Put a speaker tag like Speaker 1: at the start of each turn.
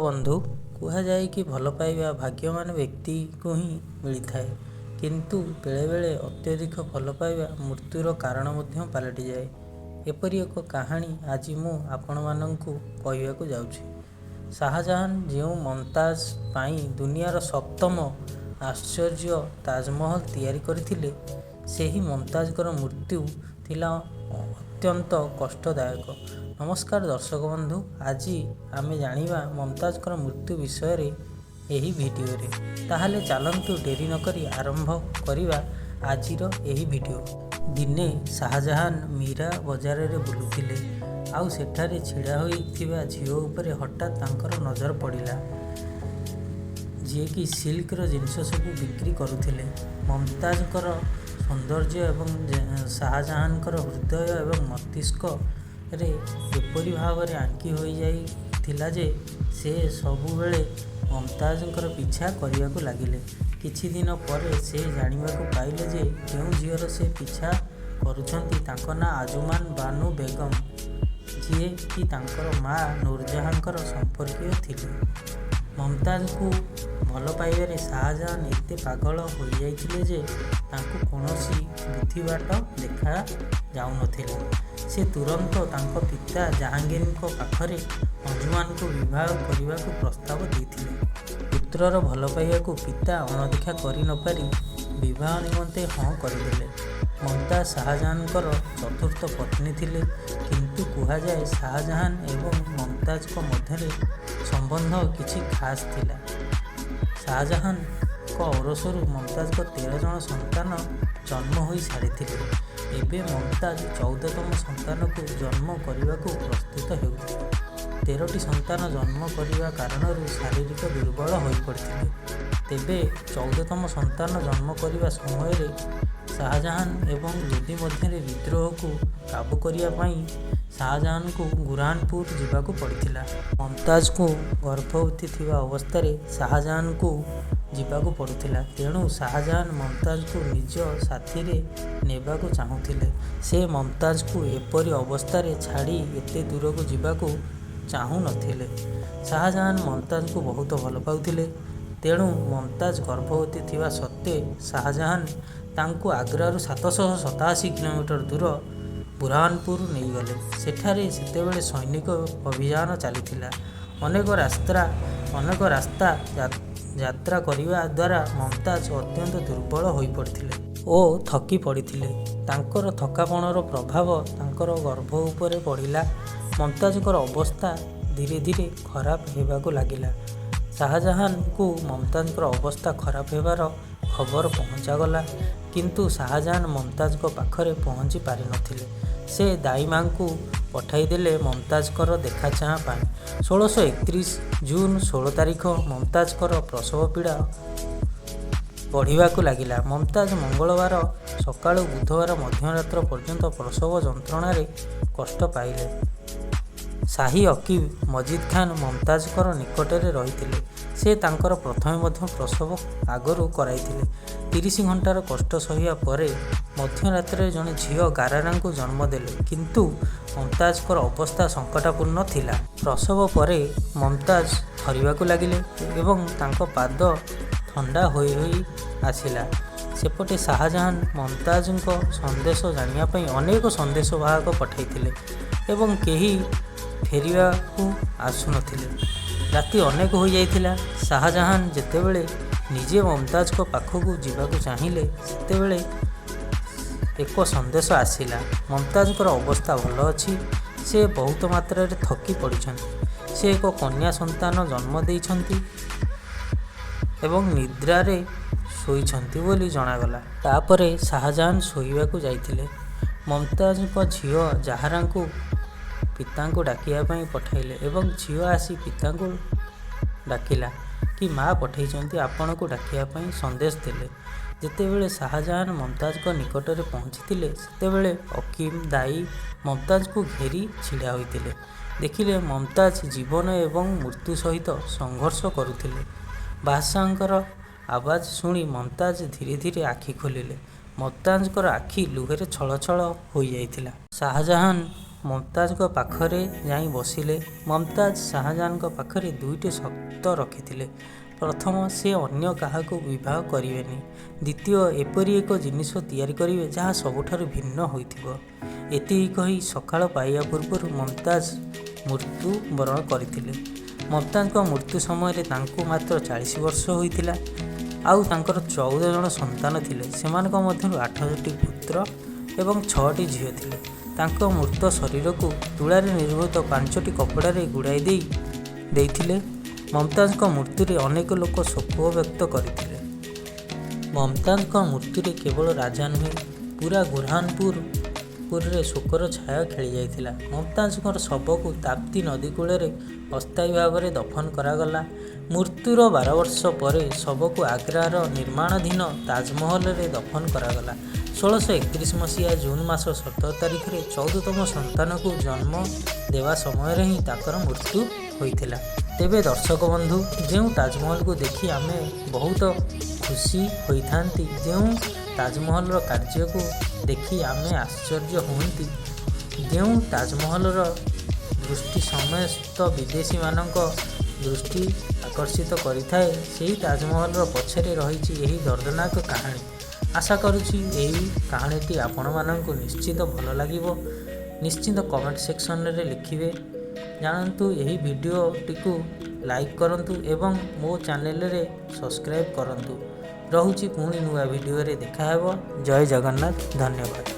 Speaker 1: ବନ୍ଧୁ, କୁହାଯାଏ କି ଭଲ ପାଇବା ଭାଗ୍ୟବାନ ବ୍ୟକ୍ତିକୁ ହିଁ ମିଳିଥାଏ। କିନ୍ତୁ ବେଳେବେଳେ ଅତ୍ୟଧିକ ଭଲ ପାଇବା ମୃତ୍ୟୁର କାରଣ ମଧ୍ୟ ପାଲଟିଯାଏ। ଏପରି ଏକ କାହାଣୀ ଆଜି ମୁଁ ଆପଣମାନଙ୍କୁ କହିବାକୁ ଯାଉଛି। ଶାହଜାହାନ ଯେଉଁ ମମତାଜ ପାଇଁ ଦୁନିଆର ସପ୍ତମ ଆଶ୍ଚର୍ଯ୍ୟ ତାଜମହଲ ତିଆରି କରିଥିଲେ, ସେହି ମମତାଜଙ୍କର ମୃତ୍ୟୁ ଥିଲା ଅତ୍ୟନ୍ତ କଷ୍ଟଦାୟକ। ନମସ୍କାର ଦର୍ଶକ ବନ୍ଧୁ, ଆଜି ଆମେ ଜାଣିବା ମମତାଜଙ୍କର ମୃତ୍ୟୁ ବିଷୟରେ ଏହି ଭିଡ଼ିଓରେ। ତାହେଲେ ଚାଲନ୍ତୁ ଡେରି ନକରି ଆରମ୍ଭ କରିବା ଆଜିର ଏହି ଭିଡ଼ିଓ। ଦିନେ ଶାହଜାହାନ ମୀରା ବଜାରରେ ବୁଲୁଥିଲେ, ଆଉ ସେଠାରେ ଛିଡ଼ା ହୋଇଥିବା ଝିଅ ଉପରେ ହଠାତ୍ ତାଙ୍କର ନଜର ପଡ଼ିଲା, ଯିଏକି ସିଲ୍କର ଜିନିଷ ସବୁ ବିକ୍ରି କରୁଥିଲେ। ମମତାଜଙ୍କର ସୌନ୍ଦର୍ଯ୍ୟ ଏବଂ ଶାହଜାହାନଙ୍କର ହୃଦୟ ଏବଂ ମସ୍ତିଷ୍କରେ ଏପରି ଭାବରେ ଆଙ୍କି ହୋଇଯାଇଥିଲା ଯେ ସେ ସବୁବେଳେ ମମତାଜଙ୍କର ପିଛା କରିବାକୁ ଲାଗିଲେ। କିଛି ଦିନ ପରେ ସେ ଜାଣିବାକୁ ପାଇଲେ ଯେ ଯେଉଁ ଝିଅର ସେ ପିଛା କରୁଛନ୍ତି ତାଙ୍କ ନାଁ ଆର୍ଜୁମାନ ବାନୁ ବେଗମ, ଯିଏକି ତାଙ୍କର ମା ନୁରଜାହାନଙ୍କର ସମ୍ପର୍କୀୟ ଥିଲେ। ମମତାଜଙ୍କୁ ଭଲ ପାଇବାରେ ଶାହଜାହାନ ଏତେ ପାଗଳ ହୋଇଯାଇଥିଲେ ଯେ ତାଙ୍କୁ କୌଣସି ବୁଦ୍ଧିବାଟ ଦେଖା ଯାଉନଥିଲା। ସେ ତୁରନ୍ତ ତାଙ୍କ ପିତା ଜାହାଙ୍ଗୀରଙ୍କ ପାଖରେ ଅଞ୍ଜୁମାନଙ୍କୁ ବିବାହ କରିବାକୁ ପ୍ରସ୍ତାବ ଦେଇଥିଲେ। ପୁତ୍ରର ଭଲ ପାଇବାକୁ ପିତା ଅଣଦେଖା କରି ନପାରି ବିବାହ ନିମନ୍ତେ ହଁ କରିଦେଲେ। ମମତାଜ ଶାହଜାହାନଙ୍କର ଚତୁର୍ଥ ପତ୍ନୀ ଥିଲେ, କିନ୍ତୁ କୁହାଯାଏ ଶାହଜାହାନ ଏବଂ ମମତାଜଙ୍କ ମଧ୍ୟରେ ସମ୍ବନ୍ଧ କିଛି ଖାସ୍ ଥିଲା। ଶାହଜାହାନଙ୍କ ଔରସରୁ ମମତାଜଙ୍କ 13 ଜଣ ସନ୍ତାନ ଜନ୍ମ ହୋଇ ସାରିଥିଲେ। ଏବେ ମମତାଜ 14ତମ ସନ୍ତାନକୁ ଜନ୍ମ କରିବାକୁ ପ୍ରସ୍ତୁତ ହେଉଥିଲେ। 13ଟି ସନ୍ତାନ ଜନ୍ମ କରିବା କାରଣରୁ ଶାରୀରିକ ଦୁର୍ବଳ ହୋଇପଡ଼ିଥିଲେ। ତେବେ 14ତମ ସନ୍ତାନ ଜନ୍ମ କରିବା ସମୟରେ ଶାହଜାହାନ ଏବଂ ଲୋଦି ମଧ୍ୟରେ ବିଦ୍ରୋହକୁ କାବୁ କରିବା ପାଇଁ ଶାହଜାହାନଙ୍କୁ ବୁରହାନପୁର ଯିବାକୁ ପଡ଼ିଥିଲା। ମମତାଜଙ୍କୁ ଗର୍ଭବତୀ ଥିବା ଅବସ୍ଥାରେ ଶାହଜାହାନଙ୍କୁ ଯିବାକୁ ପଡ଼ୁଥିଲା, ତେଣୁ ଶାହଜାହାନ ମମତାଜଙ୍କୁ ନିଜ ସାଥିରେ ନେବାକୁ ଚାହୁଁଥିଲେ। ସେ ମମତାଜଙ୍କୁ ଏପରି ଅବସ୍ଥାରେ ଛାଡ଼ି ଏତେ ଦୂରକୁ ଯିବାକୁ ଚାହୁଁନଥିଲେ। ଶାହଜାହାନ ମମତାଜଙ୍କୁ ବହୁତ ଭଲ ପାଉଥିଲେ, ତେଣୁ ମମତାଜ ଗର୍ଭବତୀ ଥିବା ସତ୍ତ୍ୱେ ଶାହଜାହାନ ତାଙ୍କୁ ଆଗ୍ରାରୁ 787 କିଲୋମିଟର ଦୂର ବୁରହାନପୁର ନେଇଗଲେ। ସେଠାରେ ସେତେବେଳେ ସୈନିକ ଅଭିଯାନ ଚାଲିଥିଲା। ଅନେକ ରାସ୍ତା ଯାତ୍ରା କରିବା ଦ୍ୱାରା ମମତାଜ ଅତ୍ୟନ୍ତ ଦୁର୍ବଳ ହୋଇପଡ଼ିଥିଲେ ଓ ଥକି ପଡ଼ିଥିଲେ। ତାଙ୍କର ଥକାପଣର ପ୍ରଭାବ ତାଙ୍କର ଗର୍ଭ ଉପରେ ପଡ଼ିଲା। ମମତାଜଙ୍କର ଅବସ୍ଥା ଧୀରେ ଧୀରେ ଖରାପ ହେବାକୁ ଲାଗିଲା। ଶାହଜାହାନଙ୍କୁ ମମତାଜଙ୍କର ଅବସ୍ଥା ଖରାପ ହେବାର ଖବର ପହଞ୍ଚାଗଲା, କିନ୍ତୁ ଶାହଜାହାନ ମମତାଜଙ୍କ ପାଖରେ ପହଞ୍ଚି ପାରିନଥିଲେ। ସେ ଦାଇମାଙ୍କୁ ପଠାଇଦେଲେ ମମତାଜଙ୍କର ଦେଖାଚାହାଁ ପାଇଁ। 1631 ଜୁନ 16 ତାରିଖ ମମତାଜଙ୍କର ପ୍ରସବ ପୀଡ଼ା ବଢ଼ିବାକୁ ଲାଗିଲା। ମମତାଜ ମଙ୍ଗଳବାର ସକାଳୁ ବୁଧବାର ମଧ୍ୟରାତ୍ର ପର୍ଯ୍ୟନ୍ତ ପ୍ରସବ ଯନ୍ତ୍ରଣାରେ କଷ୍ଟ ପାଇଲେ। ଶାହୀ ଅକିବ ମଜିଦ ଖାନ ମମତାଜଙ୍କର ନିକଟରେ ରହିଥିଲେ। ସେ ତାଙ୍କର ପ୍ରଥମେ ମଧ୍ୟ ପ୍ରସବ ଆଗରୁ କରାଇଥିଲେ। 30 ଘଣ୍ଟାର କଷ୍ଟ ସହିବା ପରେ ମଧ୍ୟରାତ୍ରରେ ଜଣେ ଝିଅ ଗାରାରାଙ୍କୁ ଜନ୍ମ ଦେଲେ, କିନ୍ତୁ ମମତାଜଙ୍କର ଅବସ୍ଥା ସଙ୍କଟାପନ୍ନ ଥିଲା। ପ୍ରସବ ପରେ ମମତାଜ ଥରିବାକୁ ଲାଗିଲେ ଏବଂ ତାଙ୍କ ପାଦ ଥଣ୍ଡା ହୋଇ ହୋଇ ଆସିଲା। ସେପଟେ ଶାହଜାହାନ ମମତାଜଙ୍କ ସନ୍ଦେଶ ଜାଣିବା ପାଇଁ ଅନେକ ସନ୍ଦେଶବାହକ ପଠାଇଥିଲେ ଏବଂ କେହି ଫେରିବାକୁ ଆସୁନଥିଲେ। ରାତି ଅନେକ ହୋଇଯାଇଥିଲା। ଶାହଜାହାନ ଯେତେବେଳେ ନିଜେ ମମତାଜଙ୍କ ପାଖକୁ ଯିବାକୁ ଚାହିଁଲେ, ସେତେବେଳେ ଏକ ସନ୍ଦେଶ ଆସିଲା, ମମତାଜଙ୍କର ଅବସ୍ଥା ଭଲ ଅଛି, ସେ ବହୁତ ମାତ୍ରାରେ ଥକି ପଡ଼ିଛନ୍ତି, ସେ ଏକ କନ୍ୟା ସନ୍ତାନ ଜନ୍ମ ଦେଇଛନ୍ତି ଏବଂ ନିଦ୍ରାରେ ଶୋଇଛନ୍ତି ବୋଲି ଜଣାଗଲା। ତାପରେ ଶାହଜାହାନ ଶୋଇବାକୁ ଯାଇଥିଲେ। ମମତାଜଙ୍କ ଝିଅ ଜାହାରାଙ୍କୁ ପିତାଙ୍କୁ ଡାକିବା ପାଇଁ ପଠାଇଲେ ଏବଂ ଝିଅ ଆସି ପିତାଙ୍କୁ ଡାକିଲା କି ମା ପଠାଇଛନ୍ତି ଆପଣଙ୍କୁ ଡାକିବା ପାଇଁ ସନ୍ଦେଶ ଦେଲେ। ଯେତେବେଳେ ଶାହଜାହାନ ମମତାଜଙ୍କ ନିକଟରେ ପହଞ୍ଚିଥିଲେ, ସେତେବେଳେ ଅକିମ ଦାଇ ମମତାଜଙ୍କୁ ଘେରି ଛିଡ଼ା ହୋଇଥିଲେ। ଦେଖିଲେ ମମତାଜ ଜୀବନ ଏବଂ ମୃତ୍ୟୁ ସହିତ ସଂଘର୍ଷ କରୁଥିଲେ। ବାଦଶାହଙ୍କର ଆବାଜ ଶୁଣି ମମତାଜ ଧୀରେ ଧୀରେ ଆଖି ଖୋଲିଲେ। ମମତାଜଙ୍କର ଆଖି ଲୁହରେ ଛଳଛଳ ହୋଇଯାଇଥିଲା। ଶାହଜାହାନ ମମତାଜଙ୍କ ପାଖରେ ଯାଇ ବସିଲେ। ମମତାଜ ଶାହାଜାହାନଙ୍କ ପାଖରେ ଦୁଇଟି ସର୍ତ୍ତ ରଖିଥିଲେ। ପ୍ରଥମ, ସେ ଅନ୍ୟ କାହାକୁ ବିବାହ କରିବେନି। ଦ୍ୱିତୀୟ, ଏପରି ଏକ ଜିନିଷ ତିଆରି କରିବେ ଯାହା ସବୁଠାରୁ ଭିନ୍ନ ହୋଇଥିବ। ଏତିକି କହି ସକାଳ ପାହିବା ପୂର୍ବରୁ ମମତାଜ ମୃତ୍ୟୁ ବରଣ କରିଥିଲେ। ମମତାଜଙ୍କ ମୃତ୍ୟୁ ସମୟରେ ତାଙ୍କୁ ମାତ୍ର 40 ବର୍ଷ ହୋଇଥିଲା ଆଉ ତାଙ୍କର 14 ଜଣ ସନ୍ତାନ ଥିଲେ। ସେମାନଙ୍କ ମଧ୍ୟରୁ 8ଟି ପୁତ୍ର ଏବଂ 6ଟି ଝିଅ ଥିଲେ। ତାଙ୍କ ମୃତ ଶରୀରକୁ ତୁଳାରେ ନିର୍ମିତ 5ଟି କପଡ଼ାରେ ଗୁଡ଼ାଇ ଦେଇଥିଲେ। ମମତାଜଙ୍କ ମୃତ୍ୟୁରେ ଅନେକ ଲୋକ ଶୋକ ବ୍ୟକ୍ତ କରିଥିଲେ। ମମତାଜଙ୍କ ମୃତ୍ୟୁରେ କେବଳ ରାଜା ନୁହେଁ, ପୂରା ବୁରହାନପୁରରେ ଶୋକର ଛାୟା ଖେଳିଯାଇଥିଲା। ମମତାଜଙ୍କର ଶବକୁ ତାପ୍ତି ନଦୀ କୂଳରେ ଅସ୍ଥାୟୀ ଭାବରେ ଦଫନ କରାଗଲା। ମୃତ୍ୟୁର 12 ବର୍ଷ ପରେ ଶବକୁ ଆଗ୍ରାର ନିର୍ମାଣାଧୀନ ତାଜମହଲରେ ଦଫନ କରାଗଲା। 1631 ମସିହା ଜୁନ୍ ମାସ 17 ତାରିଖରେ 14ତମ ସନ୍ତାନକୁ ଜନ୍ମ ଦେବା ସମୟରେ ହିଁ ତାଙ୍କର ମୃତ୍ୟୁ ହୋଇଥିଲା। ତେବେ ଦର୍ଶକ ବନ୍ଧୁ, ଯେଉଁ ତାଜମହଲକୁ ଦେଖି ଆମେ ବହୁତ ଖୁସି ହୋଇଥାନ୍ତି, ଯେଉଁ ତାଜମହଲର କାର୍ଯ୍ୟକୁ ଦେଖି ଆମେ ଆଶ୍ଚର୍ଯ୍ୟ ହୁଅନ୍ତି, ଯେଉଁ ତାଜମହଲର ଦୃଷ୍ଟି ସମସ୍ତ ବିଦେଶୀମାନଙ୍କ ଦୃଷ୍ଟି ଆକର୍ଷିତ କରିଥାଏ, ସେହି ତାଜମହଲର ପଛରେ ରହିଛି ଏହି ଦର୍ଦନାକ କାହାଣୀ। ଆଶା କରୁଛି ଏହି କାହାଣୀଟି ଆପଣମାନଙ୍କୁ ନିଶ୍ଚିତ ଭଲ ଲାଗିବ। ନିଶ୍ଚିତ କମେଣ୍ଟ ସେକ୍ସନରେ ଲେଖିବେ। ଜାଣନ୍ତୁ, ଏହି ଭିଡ଼ିଓଟିକୁ ଲାଇକ୍ କରନ୍ତୁ ଏବଂ ମୋ ଚ୍ୟାନେଲରେ ସବସ୍କ୍ରାଇବ୍ କରନ୍ତୁ। ରହୁଛି, ପୁଣି ନୂଆ ଭିଡ଼ିଓରେ ଦେଖାହେବ। ଜୟ ଜଗନ୍ନାଥ, ଧନ୍ୟବାଦ।